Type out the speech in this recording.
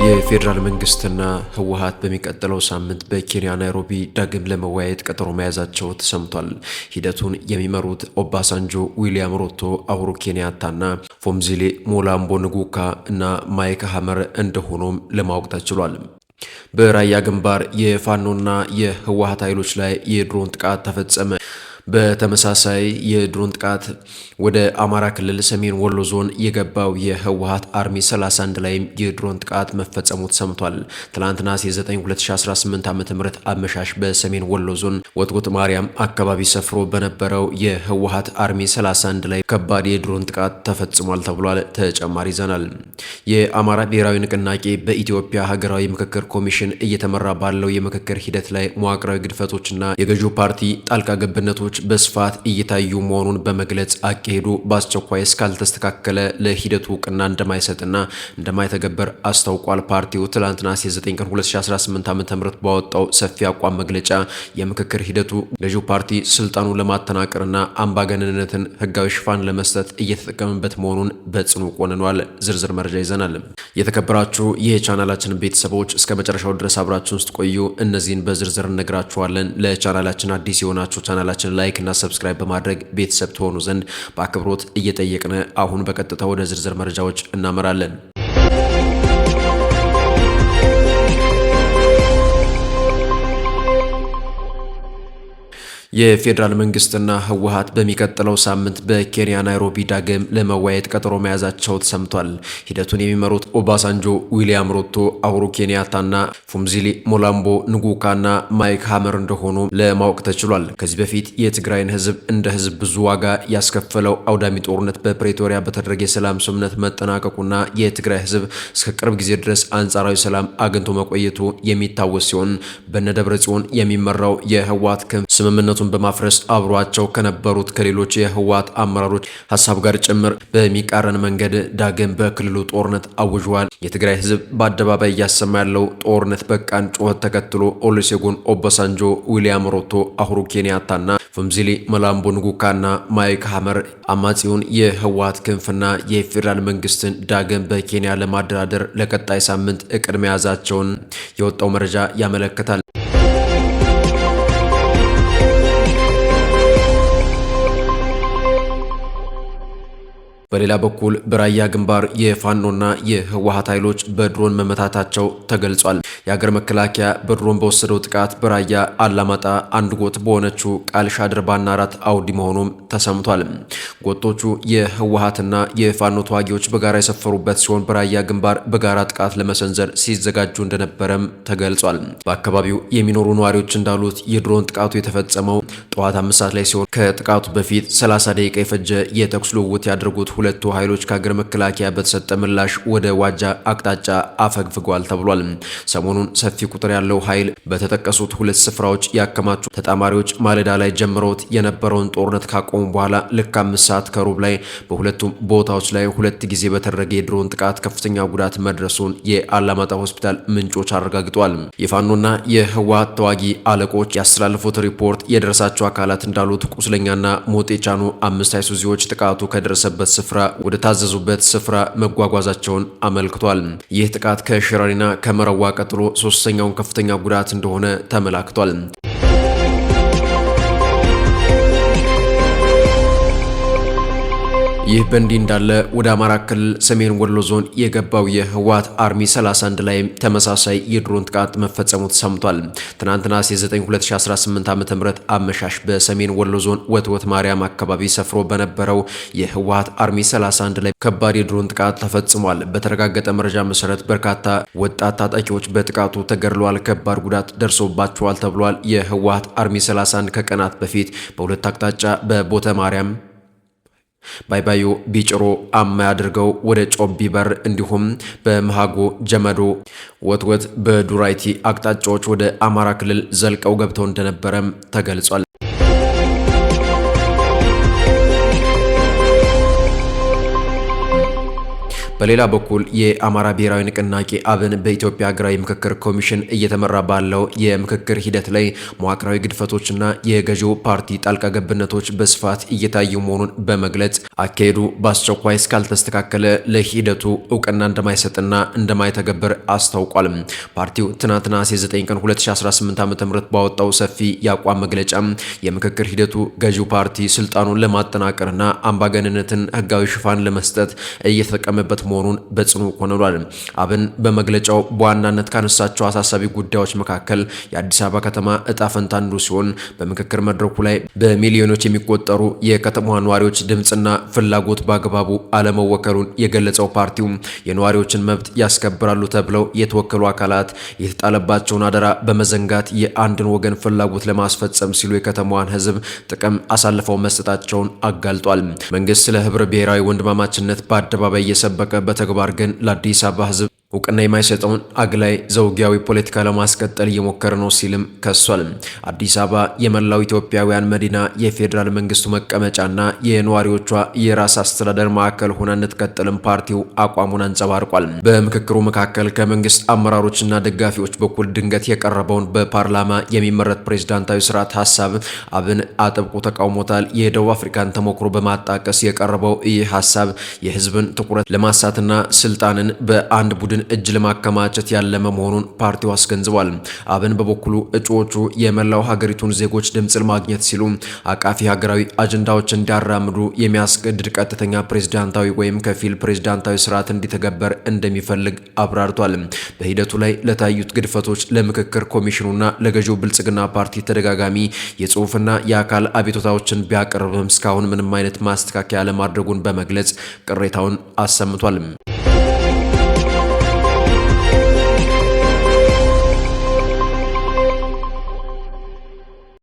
የፌዴራል መንግስትና ህወሓት በሚቀጥለው ሳምንት በኬንያ ናይሮቢ ዳግም ለመወያየት ቀጠሮ መያዛቸው ተሰምቷል። ሂደቱን የሚመሩት ኦባሳንጆ፣ ዊሊያም ሩቶ፣ ኡሁሩ ኬንያታና ፉምዚሌ ምላምቦ ንጉካ እና ማይክ ሀመር እንደሆኑም ለማወቅ ተችሏል። በራያ ግንባር የፋኖና የህወሓት ኃይሎች ላይ የድሮን ጥቃት ተፈጸመ። በተመሳሳይ የድሮን ጥቃት ወደ አማራ ክልል ሰሜን ወሎ ዞን የገባው የህወሓት army 31 ላይም የድሮን ጥቃት መፈጸሙ ተሰምቷል። ትላንት ነሐሴ 9 2018 ዓ.ም አመሻሽ በሰሜን ወሎ ዞን ወጥቁጥ ማርያም አካባቢ ሰፍሮ በነበረው የህወሓት army 31 ላይ ከባድ የድሮን ጥቃት ተፈጽሟል ተብሏል። ተጨማሪ ይዘናል። የአማራ ብሔራዊ ንቅናቄ በኢትዮጵያ ሀገራዊ ምክክር ኮሚሽን እየተመራ ባለው የምክክር ሂደት ላይ መዋቅራዊ ግድፈቶችና የገዢው ፓርቲ ጣልቃ ገብነቶች በስፋት እየታዩ መሆኑን በመግለጽ አካሄዱ በአስቸኳይ እስካልተስተካከለ ለሂደቱ እውቅና እንደማይሰጥና እንደማይተገበር አስታውቋል። ፓርቲው ትላንት ነሐሴ 9 ቀን 2018 ዓ.ም ባወጣው ሰፊ አቋም መግለጫ የምክክር ሂደቱ ገዢው ፓርቲ ስልጣኑን ለማጠናከርና አምባገነንነትን ህጋዊ ሽፋን ለመስጠት እየተጠቀመበት መሆኑን በጽኑ ኮንኗል። ዝርዝር መረጃ ይዘናል። የተከበራችሁ የቻናላችን ቤተሰቦች እስከ መጨረሻው ድረስ አብራችሁን ስትቆዩ እነዚህን በዝርዝር እነግራችኋለን። ለቻናላችን አዲስ የሆናችሁ ቻናላችን like እና subscribe በማድረግ ቤተሰብ ትሆኑ ዘንድ በአክብሮት እየጠየቅን አሁን በቀጥታ ወደ ዝርዝር መረጃዎች እናመራለን። የፌዴራል መንግስትና ህወሓት በሚቀጥለው ሳምንት በኬንያ ናይሮቢ ዳግም ለመወያየት ቀጠሮ መያዛቸው ተሰምቷል። ሂደቱን የሚመሩት ኦባሳንጆ፣ ዊሊያም ሩቶ፣ ኡሁሩ ኬንያታና ፉምዚሊ ምላምቦ ንጉካና ማይክ ሀመር እንደሆኑ ለማወቅ ተችሏል። ከዚህ በፊት የትግራይን ህዝብ እንደ ህዝብ ብዙ ዋጋ ያስከፈለው አውዳሚ ጦርነት በፕሬቶሪያ በተደረገ የሰላም ስምምነት መጠናቀቁና የትግራይ ህዝብ እስከ ቅርብ ጊዜ ድረስ አንጻራዊ ሰላም አግኝቶ መቆየቱ የሚታወስ ሲሆን በነደብረ ጽዮን የሚመራው የህወሓት ክንፍ ስምምነቱን በማፍረስ አብሯቸው ከነበሩት ከሌሎች የህወሓት አመራሮች ሀሳብ ጋር ጭምር በሚቃረን መንገድ ዳግም በክልሉ ጦርነት አውጇል። የትግራይ ህዝብ በአደባባይ እያሰማ ያለው ጦርነት በቃን ጩኸት ተከትሎ ኦሉሴጉን ኦባሳንጆ፣ ዊሊያም ሩቶ፣ ኡሁሩ ኬንያታና ፉምዚሊ ምላምቦ ንጉካና ማይክ ሀመር አማጺውን የህወሓት ክንፍና የፌዴራል መንግስትን ዳግም በኬንያ ለማደራደር ለቀጣይ ሳምንት እቅድ መያዛቸውን የወጣው መረጃ ያመለክታል። በሌላ በኩል በራያ ግንባር የፋኖና የህወሓት ኃይሎች በድሮን መመታታቸው ተገልጿል። የሀገር መከላከያ በድሮን በወሰደው ጥቃት በራያ አላማጣ አንድ ጎጥ በሆነችው ቃል ሻድርባና አራት አውዲ መሆኑም ተሰምቷል። ጎጦቹ የህወሓትና የፋኖ ተዋጊዎች በጋራ የሰፈሩበት ሲሆን በራያ ግንባር በጋራ ጥቃት ለመሰንዘር ሲዘጋጁ እንደነበረም ተገልጿል። በአካባቢው የሚኖሩ ነዋሪዎች እንዳሉት የድሮን ጥቃቱ የተፈጸመው ጠዋት 5 ሰዓት ላይ ሲሆን ከጥቃቱ በፊት 30 ደቂቃ የፈጀ የተኩስ ልውውጥ ያደረጉት ሁለቱ ኃይሎች ከሀገር መከላከያ በተሰጠ ምላሽ ወደ ዋጃ አቅጣጫ አፈግፍጓል ተብሏል። ሰሞኑን ሰፊ ቁጥር ያለው ኃይል በተጠቀሱት ሁለት ስፍራዎች ያከማቹ ተጣማሪዎች ማለዳ ላይ ጀምረውት የነበረውን ጦርነት ካቆሙ በኋላ ልክ 5 ሰዓት ከሩብ ላይ በሁለቱም ቦታዎች ላይ ሁለት ጊዜ በተደረገ የድሮን ጥቃት ከፍተኛ ጉዳት መድረሱን የአላማጣ ሆስፒታል ምንጮች አረጋግጧል። የፋኖና የህወሓት ተዋጊ አለቆች ያስተላለፉት ሪፖርት የደረሳቸው አካላት እንዳሉት ቁስለኛና ሞት የጫኑ አምስት አይሱዚዎች ጥቃቱ ከደረሰበት ስፍራ ወደ ታዘዙበት ስፍራ መጓጓዛቸውን አመልክቷል። ይህ ጥቃት ከሽራሪና ከመረዋ ቀጥሎ ሶስተኛውን ከፍተኛ ጉዳት እንደሆነ ተመላክቷል። ይህ በእንዲህ እንዳለ ወደ አማራ ክልል ሰሜን ወሎ ዞን የገባው የህወሓት army 31 ላይም ተመሳሳይ የድሮን ጥቃት መፈጸሙ ተሰምቷል። ትናንት ነሐሴ 9 2018 ዓ.ም አመሻሽ በሰሜን ወሎ ዞን ወትወት ማርያም አካባቢ ሰፍሮ በነበረው የህወሓት army 31 ላይ ከባድ የድሮን ጥቃት ተፈጽሟል። በተረጋገጠ መረጃ መሰረት በርካታ ወጣት ታጣቂዎች በጥቃቱ ተገድለዋል፣ ከባድ ጉዳት ደርሶባቸዋል ተብሏል። የህወሓት army 31 ከቀናት በፊት በሁለት አቅጣጫ በቦተ ማርያም ባይባዮ ቢጭሮ አማ አድርገው ወደ ጮቢ በር እንዲሁም በመሃጎ ጀመዶ ወትወት በዱራይቲ አቅጣጫዎች ወደ አማራ ክልል ዘልቀው ገብተው እንደነበረም ተገልጿል። በሌላ በኩል የአማራ ብሔራዊ ንቅናቄ አብን በኢትዮጵያ ሀገራዊ ምክክር ኮሚሽን እየተመራ ባለው የምክክር ሂደት ላይ መዋቅራዊ ግድፈቶችና የገዢው ፓርቲ ጣልቃ ገብነቶች በስፋት እየታዩ መሆኑን በመግለጽ አካሄዱ በአስቸኳይ እስካልተስተካከለ ለሂደቱ እውቅና እንደማይሰጥና እንደማይተገብር አስታውቋል። ፓርቲው ትናንት ነሐሴ 9 ቀን 2018 ዓ.ም ባወጣው ሰፊ የአቋም መግለጫ የምክክር ሂደቱ ገዢው ፓርቲ ስልጣኑን ለማጠናከርና አምባገነንነትን ህጋዊ ሽፋን ለመስጠት እየተጠቀመበት መሆኑን በጽኑ ኮንኗል። አብን በመግለጫው በዋናነት ካነሳቸው አሳሳቢ ጉዳዮች መካከል የአዲስ አበባ ከተማ እጣ ፈንታ አንዱ ሲሆን በምክክር መድረኩ ላይ በሚሊዮኖች የሚቆጠሩ የከተማዋ ነዋሪዎች ድምፅና ፍላጎት በአግባቡ አለመወከሉን የገለጸው ፓርቲው የነዋሪዎችን መብት ያስከብራሉ ተብለው የተወከሉ አካላት የተጣለባቸውን አደራ በመዘንጋት የአንድን ወገን ፍላጎት ለማስፈጸም ሲሉ የከተማዋን ሕዝብ ጥቅም አሳልፈው መስጠታቸውን አጋልጧል። መንግስት ስለ ህብረ ብሔራዊ ወንድማማችነት በአደባባይ እየሰበከ በተግባር ግን ለአዲስ አበባ ሕዝብ እውቅና የማይሰጠውን አግላይ ዘውጊያዊ ፖለቲካ ለማስቀጠል እየሞከረ ነው ሲልም ከሷል። አዲስ አበባ የመላው ኢትዮጵያውያን መዲና፣ የፌዴራል መንግስቱ መቀመጫና የነዋሪዎቿ የራስ አስተዳደር ማዕከል ሆና እንድትቀጥልም ፓርቲው አቋሙን አንጸባርቋል። በምክክሩ መካከል ከመንግስት አመራሮችና ደጋፊዎች በኩል ድንገት የቀረበውን በፓርላማ የሚመረጥ ፕሬዝዳንታዊ ስርዓት ሀሳብ አብን አጥብቆ ተቃውሞታል። የደቡብ አፍሪካን ተሞክሮ በማጣቀስ የቀረበው ይህ ሀሳብ የህዝብን ትኩረት ለማሳትና ስልጣንን በአንድ ቡድን እጅ ለማከማቸት ያለመ መሆኑን ፓርቲው አስገንዝቧል። አብን በበኩሉ እጩዎቹ የመላው ሀገሪቱን ዜጎች ድምፅ ለማግኘት ሲሉ አቃፊ ሀገራዊ አጀንዳዎች እንዲያራምዱ የሚያስገድድ ቀጥተኛ ፕሬዝዳንታዊ ወይም ከፊል ፕሬዝዳንታዊ ስርዓት እንዲተገበር እንደሚፈልግ አብራርቷል። በሂደቱ ላይ ለታዩት ግድፈቶች ለምክክር ኮሚሽኑና ለገዢው ብልጽግና ፓርቲ ተደጋጋሚ የጽሁፍና የአካል አቤቱታዎችን ቢያቀርብም እስካሁን ምንም አይነት ማስተካከያ ለማድረጉን በመግለጽ ቅሬታውን አሰምቷል።